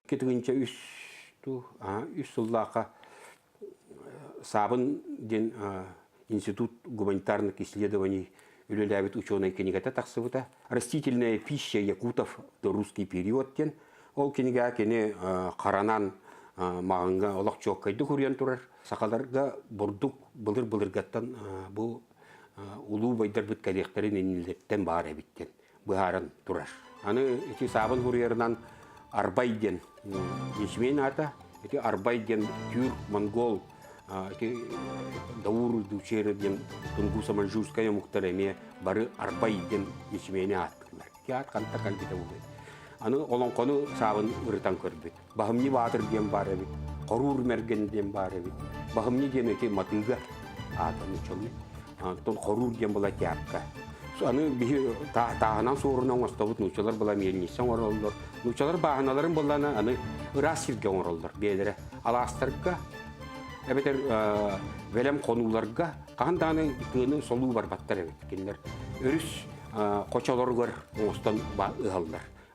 2003 үс сыллаахха Саабын диэн Институт гуманитарных исследований үлэлээбит учуонай кинигэтэ тахсыбыта. «Растительная пища якутов до русский период» диэн. Ол кинигэ кини харанан маҕаҥҥа олох чуоккайдык уруйан турар. Сахаларга бурдук былыр-былыргаттан бу улуу убайдарбыт кэлиэхтэрин иннилэриттэн баар эбит диэн быһааран турар. Аны ити саабын суруйарынан Арбай диэн ячмень аата, ити Арбай диэн түүр, монгол, ити Даур Дучера диэн Тунгуса-Маньчжурскай омуктар эмиэ бары Арбай диэн ячмени ааттыыллар. Ити аат ханта кэлбитэ буолуой. Аны олоҥхону саабын ырытан көрбүт. Баһымньы Баатыр диэн баар эбит, Хоруур Мэргэн диэн баар эбит. Баһымньы диэн ити матыыга аата нуччалыы. Онтон Хоруур диэн была тяпка. Аны биһи тааһынан суоруна оҥостобут нууччалар была мельница оҥороллор. Нууччалар бааһыналарын буллана аны ыраас сиргэ оҥороллор бэйэлэрэ. Алаастарга эбэтэр бэлэм хонууларга хаһан даҕаны тыаны солуу барбаттар эбит. Кинилэр өрүс хочолоругар оҥостон ыһаллар.